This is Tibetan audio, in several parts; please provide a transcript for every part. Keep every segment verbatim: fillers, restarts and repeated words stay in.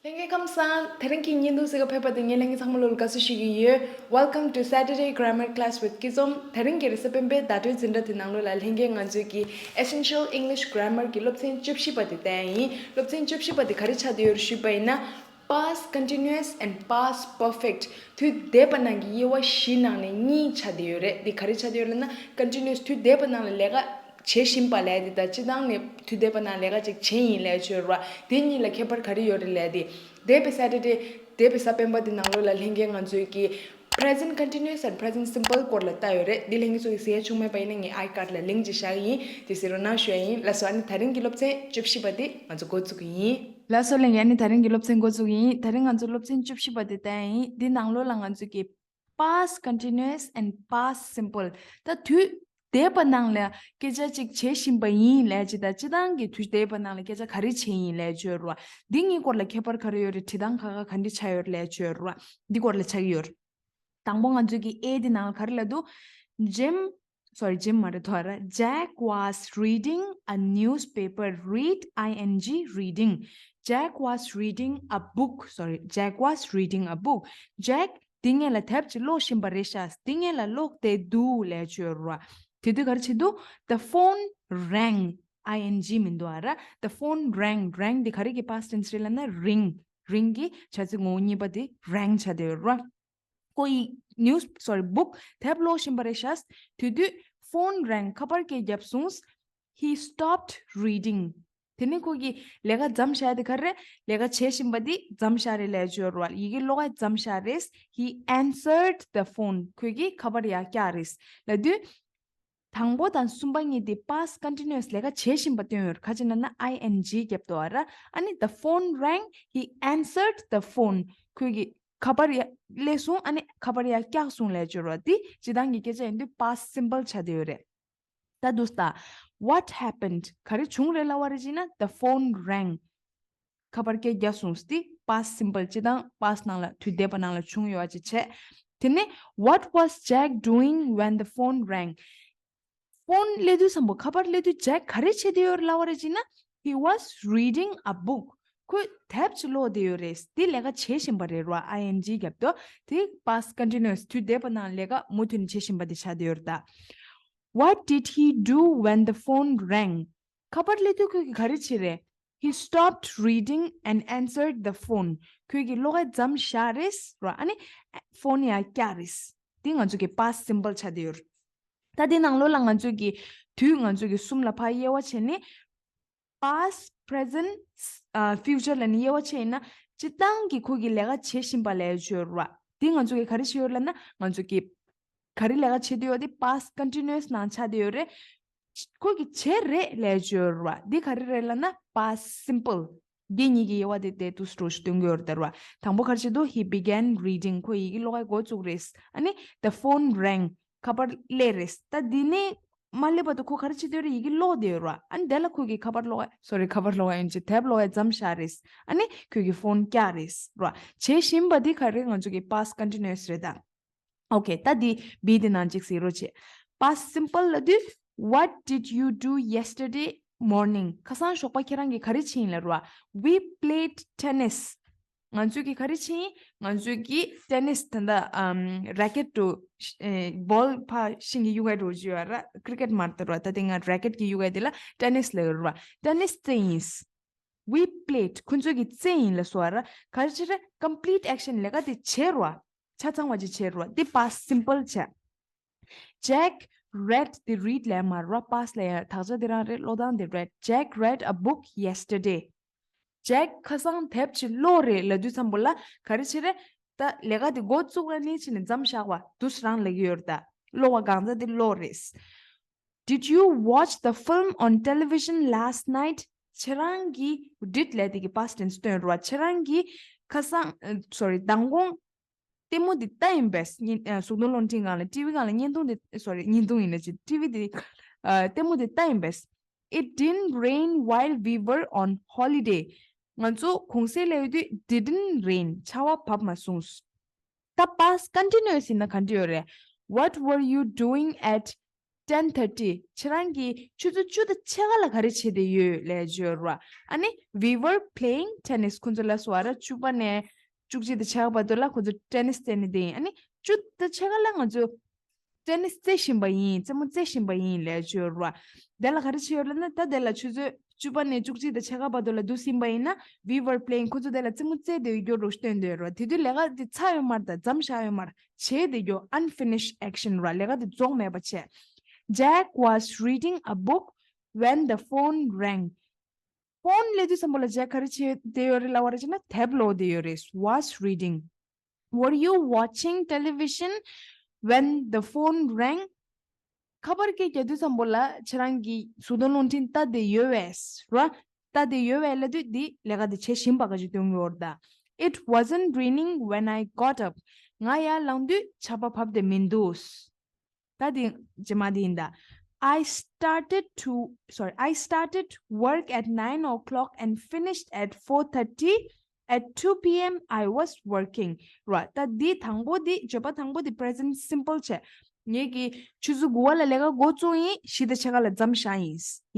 ལྷན་རྒྱས་ཁམས་བཟང་། དེ་རིང་གི་བརྙན་ཐུང་གཟིགས་ག་ཕེབས་པ་དེ་ངས་ལྷན་རྒྱས་ཚང་མ་ལོ་ལ་དགའ་བསུ་ཞུ་གི་ཡོད། Welcome to Saturday Grammar Class with Kizom. དེ་རིང་གི་རེས་གཟའ་སྤེན་པའི་བརྡ་སྤྲོད་འཛིན་གྲྭ་དེ་ནང་ལོ་ལ་ལྷན་རྒྱས་ང་ཚོས་ཀྱི་Essential English Grammar གི་སློབ་ཚན་བཅུ་བཞི་པ་དེ་བལྟ་ཡ་ཡིན། སློབ་ཚན་བཅུ་བཞི་པ་དེ་ག་རེ་ཆགས་བསྡད་ཡོད་རེད་ཞུས་པ་ཡིན་ན། Past Continuous and Past Perfect དུས་འདས་པ་ནང་གི་དབྱེ་བ་བཞི་ནང་ནས་གཉིས་ཆགས་བསྡད་ཡོད་རེད། འདི་ག་རེ་ཆགས་བསྡད་ཡོད་རེད་ན། Continuous དུས་འདས་པ་ནང་ལ་ལས་ཀ་བྱེད་བཞིན་པ་ལས་དེ་དང་། སྤྱི་བཏང་ནས་དུས་འདས་པ་ནང་ལས་ཀ་ཅིག་བྱེད་ཡིན་ལས་བྱོས་ར། དེ་གཉིས་ལ་ཁྱད་པར་ག་རེ་ཡོད་རེད་ལས་དེ། འདས་པའི་Saturday འདས་པའི་གཟའ་སྤེན་པ་དེ་ནང་ལོ་ལ་ལྷན་རྒྱས་ང་ཚོས་ཀྱི་Present Continuous and Present Simple སྐོར་ལ་བལྟ་ཡོད་རེད། འདི་ལྷན་རྒྱས་ཚོ་གི་གཟིགས་ཡ་བྱུང་མེད་པ་ཡིན་ན་ངས་ཨའི་ཀར་ལ་ལིང་ཅིག་བཞག་གི་ཡིན། དེ་གཟིགས་རོགས་གནང་ཞུ་ཡ་ཡིན། ལགས་སོ། ཨ་ནི་དེ་རིང་གི་སློབ་ཚན་བཅུ་བཞི་པ་དེ་ང་ཚོ་འགོ་བཙུགས་གི་ཡིན། ལགས་སོ་ལྷན་རྒྱས། ཨ་ནི་དེ་རིང་གི་སློབ་ཚན་འགོ་བཙུགས་གི་ཡིན། དེ་རིང་ང་ཚོ་སློབ་ཚན་བཅུ་བཞི་པ་དེ་བལྟ་ཡ་ཡིན། འདི་ནང་ལོ་ལ་ང་ཚོ་གི་Past Continuous and Past Simple ད་དུས་འདས་པ་ནང་ལ་སྐད་ཆ་ཅིག་བྱེད་བཞིན་པ་ཡིན་ལས་ཅི་དང་། སྤྱི་བཏང་གི་དུས་འདས་པ་ནང་ལ་སྐད་ཆ་ག་རེ་བྱེད་ཡིན་ལས་བརྗོད་རོགས། འདི་གཉིས་སྐོར་ལ་ཁྱད་པར་ག་རེ་ཡོད་རེད། འབྲི་སྟངས་ཁ་ཁ་ག་འདྲ་ཆགས་ཡོད་རེད་ལས་བརྗོད་རོགས། འདི་སྐོར་ལ་ཆགས་ཀྱི་ཡོད་རེད། དང་པོ་ང་ཚོས་ཀྱི་ཨེ་འདི་ནང་ལ་ག་རེ་ལབ་འདུག Jim, sorry, Jim མ་རེད་དོ་ར། Jack was reading a newspaper. Read, I N G, reading. Jack was reading a book. Sorry, Jack was reading a book. Jack འདི་སྔོན་ལ་དེབ་ཅིག་ཀློག་བཞིན་པ་རེད་ཤག་འདི་སྔོན་ལ་ཀློག་བསྡད་འདུག་ལས་བརྗོད་ར། དེ་དུས་ག་རེ་བྱེད་འདུག The phone rang. I N G མི་འདུག་ཨ་ར། The phone rang. Rang འདི་ག་རེ་གི་past tense རེད་ལབ་ན། ring. Ring གི་བྱ་ཚིག་ངོ་བོ་གཉིས་པ་དེ་rang ཆགས་བསྡད་ཡོད་ར། ཁོ་ཡི་news, sorry, book དེབ་ཀློག་བཞིན་པ་རེད་ཤག་དེ་དུས་phone rang. ཁ་པར་སྐད་བརྒྱབ་སོང་། He stopped reading. དེ་ནས་ཁོ་གིས་ལས་ཀ་མཚམས་བཞག་དེ་ག་རེ། ལས་ཀ་བྱེད་བཞིན་པ་དེ་མཚམས་བཞག་རེད་ལས་བརྗོད་ར། ཡི་གེ་ཀློག་ཡ་མཚམས་བཞག་རེད། He answered the phone. ཁོས་ཀྱིས་ཁ་པར་ཡར་བཀྱགས་རེད། ལབ་དུས་དང་པོ་དང་གསུམ་པ་གཉིས་དེ་past continuous ལས་ཀ་བྱེད་བཞིན་པ་སྟོན་ཡོད། ག་ཅི་ན་ན་I N G བརྒྱབ་འདུག་ཨ་ར། ཨ་ནི་the phone rang, he answered the phone. ཁོས་ཀྱིས་ཁ་པར་ཡར་སླེབས་སོང་། ཨ་ནི་ཁ་པར་ཡར་བཀྱགས་སོང་ལས་བརྗོད་ར། དེ་སྤྱི་བཏང་གི་སྐད་ཆ་ཡིན་དུས་past simple ཆགས་བསྡད་ཡོད་རེད། ད་འདུག་སེ་ལྟ། What happened? ག་རེ་བྱུང་རེད་ལབ་པ་རེད་ཅེ་ན། The phone rang. ཁ་པར་སྐད་བརྒྱབ་སོང་། དེ་past simple སྤྱི་བཏང་past ནང་ལ་དུས་འདས་པ་ནང་ལ་བྱུང་ཡོད་པ་ཅིག་བྱས། དེ་ནས་What was Jack doing when the phone rang? ཕོན་སླེབས་དུས་ཙམ་པོ། ཁ་པར་སླེབས་དུས་Jack ག་རེ་བྱེད་དེ་ཡོད་རེད་ལབ་པ་རེད་ཅེ་ན། He was reading a book. ཁོས་དེབ་ཅིག་ཀློག་བསྡད་ཡོད་རེད། དེ་ལས་ཀ་བྱེད་བཞིན་པ་རེད་ར། I N G བརྒྱབ་འདུག་དེ་past continuous དུས་འདས་པ་ནང་ལས་ཀ་མུ་མཐུད་ནས་བྱེད་བཞིན་པ་དེ་ཆགས་བསྡད་ཡོད་རེད་ད། What did he do when the phone rang? ཁ་པར་སླེབས་དུས་ཁོས་ཀྱིས་ག་རེ་བྱས་རེད། He stopped reading and answered the phone. ཁོས་ཀྱིས་ཀློག་ཡ་མཚམས་བཞག་རེད་ར། ཨ་ནི་ཕོན་ཡར་བཀྱགས་རེད། དེ་ང་ཚོ་གི་past simple ཆགས་བསྡད་ཡོད་རེད། ད་དེ་ནང་ལོགས་ལ་ང་ཚོ་གི་དུས་ང་ཚོ་གི་གསུམ་ལ་ཕར་དབྱེ་བ་ཕྱེ་ནས། Past, present, ཨ་future ལབ་ནས་དབྱེ་བ་ཕྱེ་ཡིན་ན། སྤྱི་བཏང་གི་ཁོ་གིས་ལས་ཀ་བྱེད་བཞིན་པ་ལས་བརྗོད་ར། དེ་ང་ཚོ་གིས་ག་རེ་བྱེད་ཡོད་ལབ་ན། ང་ཚོ་གིས་ག་རེ་ལས་ཀ་བྱེད་དུ་ཡོད་དེ་past continuous ནང་ཆགས་བསྡད་ཡོད་རེད། ཁོ་གིས་བྱས་རེད་ལས་བརྗོད་ར། འདི་ག་རེ་རེད་ལབ་ན་past simple། འདི་གཉིས་ཀྱི་དབྱེ་བ་དེ་དེ་དུས་སུ་འགྲོ་ཞིག་སྟོན་གྱི་ཡོད་རེད་ད་ར། དང་པོ་ག་རེ་བྱེད་དུ། He began reading. ཁོ་ཡི་གེ་ཀློག་ཡ་འགོ་བཙུགས་རེད། ཨ་ནི་the phone rang. ཁ་པར་སླེབས་རེད། ད་འདི་ནས་མ་སླེབས་བར་དུ་ཁོ་ག་རེ་བྱེད་དུ་ཡོད་རེད། ཡི་གེ་ཀློག་བསྡད་ཡོད་ར། ཨ་ནི་དེ་ལ་ཁོ་གིས་ཁ་པར་ཀློག་ཡ། sorry, ཁ་པར་ཀློག་ཡ་ཡིན་ཅི། དེབ་ཀློག་ཡ་མཚམས་བཞག་རེད། ཨ་ནི་ཁོ་གིས་ཕོན་བཀྱགས་རེད་ར། བྱེད་བཞིན་པ་འདི་ག་རེ། ང་ཚོ་གི་past continuous རེད་ད། Okay, ད་འདི་B དེ་ནང་གཅིག་གཟིགས་རོགས་བྱེད། Past simple ལབ་དུས། What did you do yesterday morning? ཁ་སང་ཞོགས་པ་ཁྱེད་རང་གིས་ག་རེ་བྱས་ཡིན་ལབ་ར། We played tennis. ང་ཚོས་ཀྱིས་ག་རེ་བྱས་ཡིན། ང་ཚོས་ཀྱིས་tennis ད་ལྟ་ཨམ་racket དུ་ཨེ་ball ཕར་ཤིང་གི་གཡུག་ཡ་འདྲ་བོ་ཅིག་ཡོད་ར། cricket མ་རེད་ད་ར། ད་དེ་སྔ་racket གི་གཡུག་ཡ་དེ་ལ་tennis ལབ་ཡོད་ར། Tennis རྩེ་ཡིན། We played. ཁོ་ཚོས་ཀྱིས་རྩེ་ཡིན་ལབ་སོང་བ་ར། ག་རེ་བྱས་ར། Complete action ལས་ཀ་དེ་བྱས་ར། ཆ་ཚང་བ་ཅིག་བྱས་ར། དེ་past simple བྱས། Jack read དེ་read ལབ་མ་ར། past ལབ་ཡ། དག་ཆ་དེ་རང་རེད། ཀློག་སྟངས་དེ་read. Jack read a book yesterday. Jack ཁ་སང་དེབ་ཅིག་ཀློག་རེད་ལབ་དུས་ཙམ་པོ་ལ་ག་རེ་བྱས་རེད། ད་ལས་ཀ་དེ་འགོ་བཙུགས་པ་ནས་བྱས་ནས་མཚམས་བཞག་པ་དུས་སུ་རང་ལབ་ཀྱི་ཡོད་རེད་ད། ཀློག་པ་གང་ཚ་དེ་ཀློག་རེད། Did you watch the film on television last night? ཁྱེད་རང་གིས། did ལབ་དེ་གི་past tense སྟོན་རོགས། ཁྱེད་རང་གིས་ཁ་སང་། ཨ་sorry, མདང་དགོང་ལྟད་མོ་དེ་ལྟ་ཡིན་པས། བརྙན་ཨ་གཟུགས་མཐོང་རླུང་འཕྲིན་ཁང་ལ། ཊི་ཝི་སྒང་ལ་བརྙན་ཐུང་དེ། sorry, བརྙན་ཐུང་ཡིན་ན་ཅི། ཊི་ཝི་དེ་ཨ་ལྟད་མོ་དེ་ལྟ་ཡིན་པས། It didn't rain while we were on holiday. ང་ཚོ་གུང་སེང་ལ་ཡོད་དུས་didn't rain ཆར་པ་བབས་མ་སོང་། ད་past continuous ཡིན་ན་ག་འདྲ་ཡོད་རེད། What were you doing at ten thirty, ཁྱེད་རང་གིས་ཆུ་ཚོད་བཅུ་དང་ཕྱེད་ཀ་ལ་ག་རེ་བྱས་བསྡད་ཡོད་ལབ་ཡ་ཅིག་ཡོད་རེད་བ། ཨ་ནི་we were playing tennis, ཁོང་ཚོ་ལབ་སོང་བ་ར། བཅུ་པ་ནས་བཅུ་གཅིག་དང་ཕྱེད་ཀ་བར་དུ་ལ་ཁོང་ཚོ་ཊེ་ནིས་རྩེ་ནས་བསྡད་ཡིན། ཨ་ནི་བཅུ་དང་ཕྱེད་ཀ་ལ་ང་ཚོ་ཊེ་ནིས་རྩེ་བཞིན་པ་ཡིན། རྩེད་མོ་རྩེ་བཞིན་པ་ཡིན་ལབ་ཡ་ཅིག་ཡོད་རེད་བ། དེ་ལ་ག་རེ་བྱས་ཡོད་ལབ་ན། ད་དེ་ལ་ཆུ་ཚོད་བཅུ་པ་ནས་བཅུ་གཅིག་དང་ཕྱེད་ཀ་བར་དུ་ལ་འདུག་སེ་ཡིན་པ་ཡིན་ན། We were playing, ཁོ་ཚོ་དེ་ལ་རྩེད་མོ་རྩེ་བསྡད་ཡོད་རྒྱུ་རུ་སྟོན་བསྡད་ཡོད་རེད་བ། དེ་དུས་ལས་ཀ་དེ་ཚར་ཡོད་མ་རེད། ད་མཚམས་བཞག་ཡོད་མ་རེད། བྱས་བསྡད་རྒྱུ། Unfinished action རེད་བ། ལས་ཀ་དེ་རྫོགས་མེད་པ་བྱས། Jack was reading a book when the phone rang. ཕོན་སླེབས་དུས་ཙམ་པ་ལ་ཇེག་ག་རེ་བྱས་བསྡད་ཡོད་རེད་ལབ་པ་རེད་ཅེ་ན། དེབ་ཀློག་བསྡད་ཡོད་རེད། Was reading. Were you watching television when the phone rang? ཁ་པར་སྐད་རྒྱག་དུས་ཙམ་པ་ལ་ཁྱེད་རང་གིས་གཟུགས་མཐོང་རླུང་འཕྲིན་ལྟ་བསྡད་ཡོད་པས་ར། ལྟ་བསྡད་ཡོད་པས་ལབ་དུས་འདི་ལས་ཀ་འདི་བྱེད་བཞིན་པ་ག་ཅིག་སྟོན་གྱི་ཡོད་རེད་ད། It wasn't raining when I got up. ང་ཡར་ལངས་དུས་ཆར་པ་བབས་བསྡད་མི་འདུག་ད་འདི་རྗེས་མ་འདི་ཡིན་ད། I started to, sorry, I started work at nine o'clock and finished at four thirty. At two p.m. I was working. ར། ད་འདི་དང་པོ་འདི། བརྗོད་པ་དང་པོ་འདི་present simple བྱས། ངེད་ཀྱིས་ཆུ་ཚོད་དགུ་པ་ལ་ལས་ཀ་འགོ་བཙུགས་ཡིན། བཞི་དང་ཕྱེད་ཀ་ལ་མཚམས་བཞག་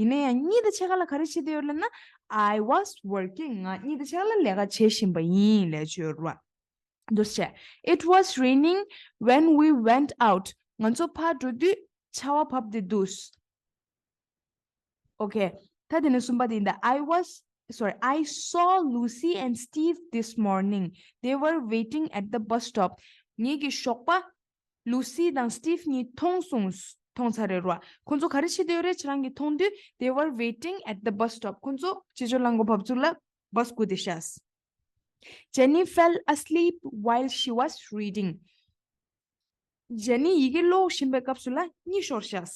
ཡིན། ཡིན་ན་ཡང་གཉིས་དང་ཕྱེད་ཀ་ལ་ག་རེ་བྱེད་བསྡད་ཡོད་ལབ་ན། I was working. ང་གཉིས་དང་ཕྱེད་ཀ་ལ་ལས་ཀ་བྱེད་བཞིན་པ་ཡིན་ལབ་ཡ་ཅིག་ཡོད་རེད་བ། འདུག་སེ་བྱས། It was raining when we went out. ང་ཚོ་ཕར་འགྲོ་དུས་ཆར་པ་བབས་བསྡད་འདུག Okay. ད་དེ་ནས་གསུམ་པ་དེ་ཡིན་ད། I was, sorry, I saw Lucy and Steve this morning. They were waiting at the bus stop. ངེད་ཀྱིས་ཞོགས་པ་ལུ་སི་དང་སི་ཊིབ་གཉིས་མཐོང་སོང་། མཐོང་ཚར་རེད་ར། ཁོང་ཚོ་ག་རེ་བྱེད་བསྡད་ཡོད་རེད། ཁྱེད་རང་གིས་མཐོང་དུས། They were waiting at the bus stop. ཁོང་ཚོ་སྤྱི་ཆོས་རླངས་འཁོར་བབས་ཚུགས་ལ་བྷ་སི་སྒུག་བསྡད་ཤག Jenny fell asleep while she was reading. ཇེ་ནི་ཡི་གེ་ཀློག་བཞིན་པའི་སྐབས་སུ་ལ་གཉིད་ཤོར་ཤག་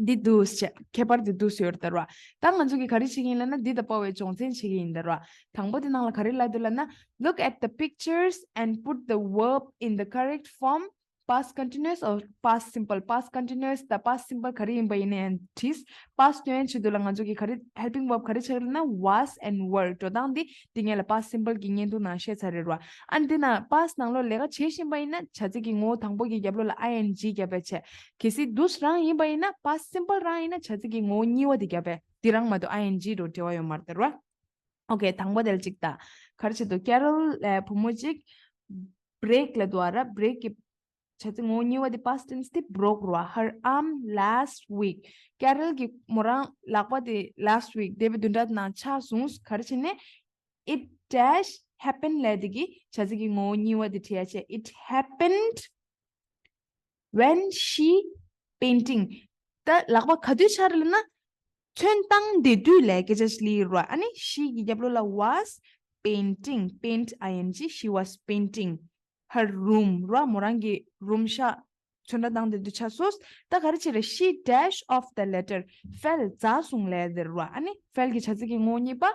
འདི་འདུག་སེ་བྱས། ཁྱད་པར་འདི་འདུག་སེ་ཡོད་རེད་ད་ར། ད་ང་ཚོ་གིས་ག་རེ་བྱེད་ཀྱི་ཡིན་ལབ་ན། འདི་དང་པོ་བའི་སྦྱོང་ཚན་བྱེད་ཀྱི་ཡིན་ད་ར། དང་པོ་དེ་ནང་ལ་ག་རེ་ལབ་འདུག་ལབ་ན། Look at the pictures and put the verb in the correct form, past continuous or past simple. Past continuous དང་past simple ག་རེ་ཡིན་པ་ཡིན་ནའི་དྲིས། Past སྟོན་ཆེད་དུ་ལ་ང་ཚོ་གིས་ག་རེ་helping verb ག་རེ་བྱེད་ཀྱི་ལབ་ན། Was and were འགྲོ་སྟངས་འདི། འདི་ངས་ལ་past simple གྱི་བརྙན་ཐུང་ནང་བཤད་ཚར་རེད་ར། ཨ་ནི་འདི་ན་past ནང་ལོགས་ལས་ཀ་བྱེད་བཞིན་པ་ཡིན་ན་བྱ་ཚིག་གི་ངོ་བོ་དང་པོ་གི་རྒྱབ་ལོགས་ལ་ing རྒྱབ་པ་བྱས། གལ་སྲིད་do རང་ཡིན་པ་ཡིན་ན། past simple རང་ཡིན་ན་བྱ་ཚིག་གི་ངོ་བོ་གཉིས་པ་དེ་རྒྱབ་པས། འདི་རང་མ་གཏོགས་ing འགྲོ་འབྲེལ་བ་ཡོད་མ་རེད་ར། Okay. དང་པོ་དེ་ལ་གཅིག་ལྟ། ག་རེ་བྱེད་འདུག Carol ལ་བུ་མོ་གཅིག་break ལབ་འདུག་ཨ་ར། break གི་བྱ་ཚིག་ངོ་བོ་གཉིས་པ་དེ་past tense དེ་broke ར། Her arm last week. Carol གི་མོ་རང་ལག་པ་དེ་last week འདས་པའི་བདུན་ཕྲག་ནང་ཆག་སོང་། ག་རེ་བྱས་ནས། It dash happened ལབ་དེ་གི་བྱ་ཚིག་གི་ངོ་བོ་གཉིས་པ་དེ་བྲིས་ཡ་བྱས། It happened when she painting. ད་ལག་པ་ག་དུས་ཆག་རེད་ལབ་ན། ཚོན་བཏང་བསྡད་དུས་ལབ་སྐད་ཆ་ཞིག་ལབ་ཡོད་ར། ཨ་ནི་she གི་རྒྱབ་ལོགས་ལ་was painting. Paint ing. She was painting her room ར། མོ་རང་གི་རུམ་ཤག་ཚོན་ཁྲ་བཏང་བསྡད་དུས་ཆག་སོང་། ད་ག་རེ་བྱས་རེད། She dash off the ladder. Fell. འཛེགས་སོང་ལབ་དེ་ར། ཨ་ནི་fell གི་བྱ་ཚིག་གི་ངོ་བོ་གཉིས་པ།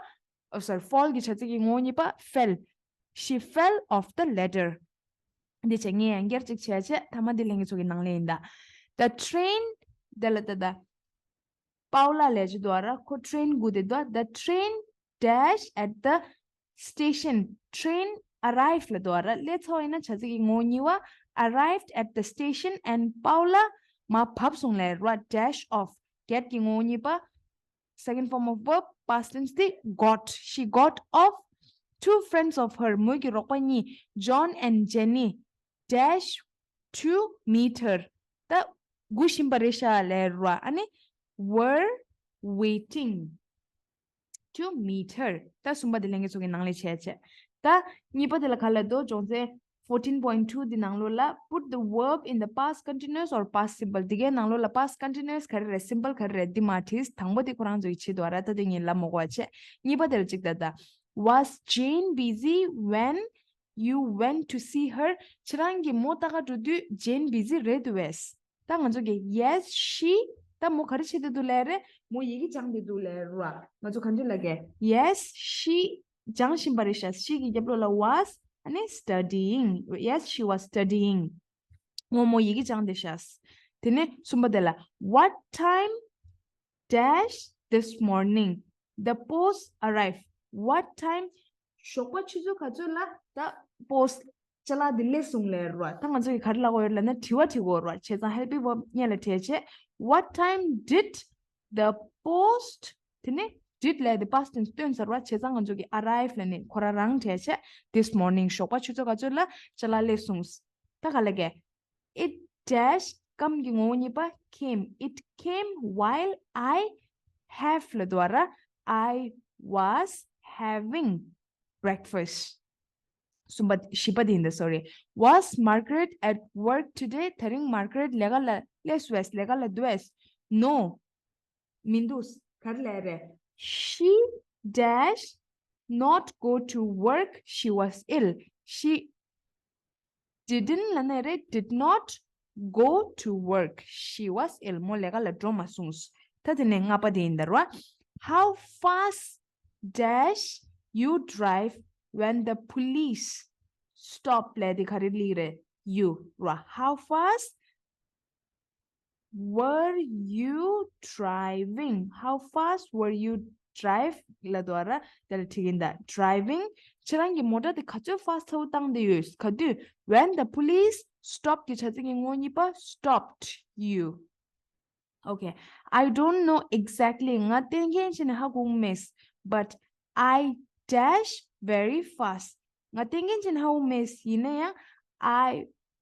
Oh, sorry, fall གི་བྱ་ཚིག་གི་ངོ་བོ་གཉིས་པ་fell. She fell off the ladder. འདི་བྱས། ངས་ཡང་བསྐྱར་གཅིག་བྱས་བྱས། མཐའ་མ་འདི་ལྷན་རྒྱས་ཚོ་གི་ནང་ལ་ཡིན་ད། The train དེ་ལ་ད་ད། པའོ་ལ་ལབ་ཀྱི་འདུག་ཨ་ར། ཁོ་train སྒུག་བསྡད་འདུག The train dash at the station. Train arrived ལབ་འདུག་ཨ་ར། སླེབས་ཚར་བ་ཡིན་ན་བྱ་ཚིག་གི་ངོ་བོ་གཉིས་པ། Arrived at the station and པའོ་ལ་མར་བབས་སོང་ལབ་ར། Dash off. Get གི་ངོ་བོ་གཉིས་པ། Second form of verb, past tense དེ་got. She got off. Two friends of her, མོའི་གི་རོགས་པ་གཉིས། John and Jenny dash to meet her. ད་སྒུག་བཞིན་པ་རེད་ཤག་ལབ་ར། ཨ་ནི་were waiting to meet her. ད་གསུམ་པ་དེ་ལྷན་རྒྱས་ཚོ་གི་ནང་ལ་བྱས་བྱས། ད་གཉིས་པ་དེ་ལ་ག་ལབ་འདུག་སྦྱོང་ཚན་fourteen point two དེ་ནང་ལོགས་ལ། Put the verb in the past continuous or past simple. དེ་གའི་ནང་ལོགས་ལ་past continuous ག་རེ་རེད། simple ག་རེ་རེད། འདི་མར་བྲིས། དང་པོ་དེ་ཁོ་རང་ཚོ་ཡིས་བྱེད་འདུག་ཨ་ར། ད་དེ་ངས་ལབ་མ་དགོས་པ་བྱས། གཉིས་པ་དེ་ལ་གཅིག་ལྟ་ད། Was Jane busy when you went to see her? ཁྱེད་རང་གིས་མོ་ལྟ་ག་འགྲོ་དུས་Jane busy རེད་འདུག་པས། ད་ང་ཚོ་གིས་yes, she. ད་མོ་ག་རེ་བྱེད་བསྡད་འདུག་ལབ་རེད། མོ་ཡི་གེ་སྦྱང་བསྡད་འདུག་ལབ་ར། ང་ཚོ་ག་འདྲ་ལབ་ཀྱི། Yes, she སྦྱང་བཞིན་པ་རེད་ཤག she གི་རྒྱབ་ལོགས་ལ་was. ཨ་ནི་studying. Yes, she was studying. མོ་མོ་ཡི་གེ་སྦྱང་བསྡད་ཤག་དེ་ནས་གསུམ་པ་དེ་ལ། What time dash this morning the post arrived? What time? ཞོགས་པ་ཆུ་ཚོད་ག་ཚོད་ལ་ད་post ཅ་ལག་འདི་སླེབས་སོང་ལབ་རེད་བ། ད་ང་ཚོ་གིས་ག་རེ་ལབ་དགོས་ཡོད་ལབ་ན། དྲི་བ་དྲི་དགོས་རེད་བ། བྱས་ཙང་helping verb སྔོན་ལ་བྲིས་བྱས། What time did the post དེ་ནས་did ལབ་དེ་past tense སྟོན་ཚར་བ། བྱས་ཙང་ང་ཚོ་གིས་arrive ལབ་ནས་ཁོ་རང་རང་བྲིས་བྱས། This morning ཞོགས་པ་ཆུ་ཚོད་ག་ཚོད་ལ་ཅ་ལག་སླེབས་སོང་། ད་ག་ལབ་གས། It dash སྐབས་ཀྱི་ངོ་བོ་གཉིས་པ་came. It came while I have ལབ་འདུག་བ་ར། I was having breakfast. གསུམ་པ། བཞི་པ་དེ་ཡིན་ད། sorry. Was Margaret at work today? དེ་རིང་Margaret ལས་ཀ་ལ་སླེབས་པས། ལས་ཀ་ལ་འདུག་པས། No མི་འདུག་ག་རེ་ལབ་རེད། She dash not go to work. She was ill. She didn't ལབ་ན་རེད། did not go to work. She was ill. མོ་ལས་ཀ་ལ་འགྲོ་མ་སོང་། ད་དེ་ནས་ལྔ་པ་དེ་ཡིན་ད་ར། How fast dash you drive when the police stop ལབ་དེ་ག་རེ་ལབ་རེད། you ར། How fast were you driving? How fast were you drive ལབ་འདུག་བ་ར། དེ་ལ་ཁྲིད་ཀྱིན་ད། driving ཁྱེད་རང་གིས་མོ་ཊ་དེ་ག་ཚོད་fast ཚ་བོ་བཏང་བསྡད་ཡོད། ག་དུས། When the police stopped གི་བྱ་ཚིག་གི་ངོ་བོ་གཉིས་པ་stopped you. Okay. I don't know exactly. ང་གཏན་འཁེལ་བྱས་ནས་ཧ་གོ་མེད། But I dash very fast. ང་གཏན་འཁེལ་བྱས་ནས་ཧ་གོ་མེད། ཡིན་ན་ཡང་I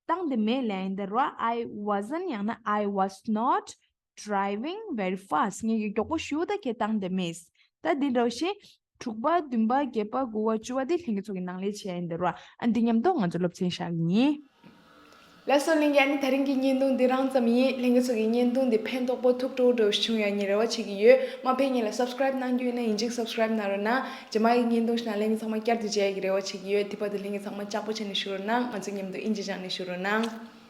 བཏང་བསྡད་མེད་ལབ་ཡིན་ད་ར། I wasn't ཡང་ན I was not driving very fast. ངས་ཀྱི་མགྱོགས་པོ་ཞེ་དྲག་གི་བཏང་བསྡད་མེད། ད་འདི་འདྲ་བོ་ཞིག་དྲུག་པ། བདུན་པ། བརྒྱད་པ། དགུ་པ། བཅུ་པ་དེ་ལྷན་རྒྱས་ཚོ་གིས་ནང་ལས་བྱེད་ཡ་ཡིན་ད་ར། ཨ་འདི་མཉམ་དུ་ང་ཚོ་སློབ་ཚན་བཞག་གི་ཡིན། ལགས་སོ་ལྷན་རྒྱས། ཨ་ནི་དེ་རིང་གི་བརྙན་ཐུང་འདི་རང་ཙམ་ཡིན། ལྷན་རྒྱས་ཚོ་གིས་བརྙན་ཐུང་འདི་ཕན་ཐོགས་པོ་ཐུགས་སྤྲོ་བོ་འདྲ་བོ་ཞིག་བྱུང་ཡ་ངས་རེ་བ་བྱེད་ཀྱི་ཡོད། མ་ཕེབས་སྔོན་ལ་subscribe གནང་རྒྱུ་ཡིན་ན་ཡིན་གཅིག་subscribe གནང་རོགས་གནང་། རྗེས་མ་གི་བརྙན་ཐུང་ཞིག་ནང་ལྷན་རྒྱས་ཚང་མ་བསྐྱར་དུ་མཇལ་ཡ་གི་རེ་བ་བྱེད་ཀྱི་ཡོད། དེ་བར་དུ་ལྷན་རྒྱས་ཚང་མ་ལྕགས་པོ་བྱས་ནས་བཞུགས་རོགས་གནང་། ང་ཚོ་མཉམ་དུ་ཨིན་ཇི་སྦྱངས་ནས་བཞུགས་རོགས་གནང་།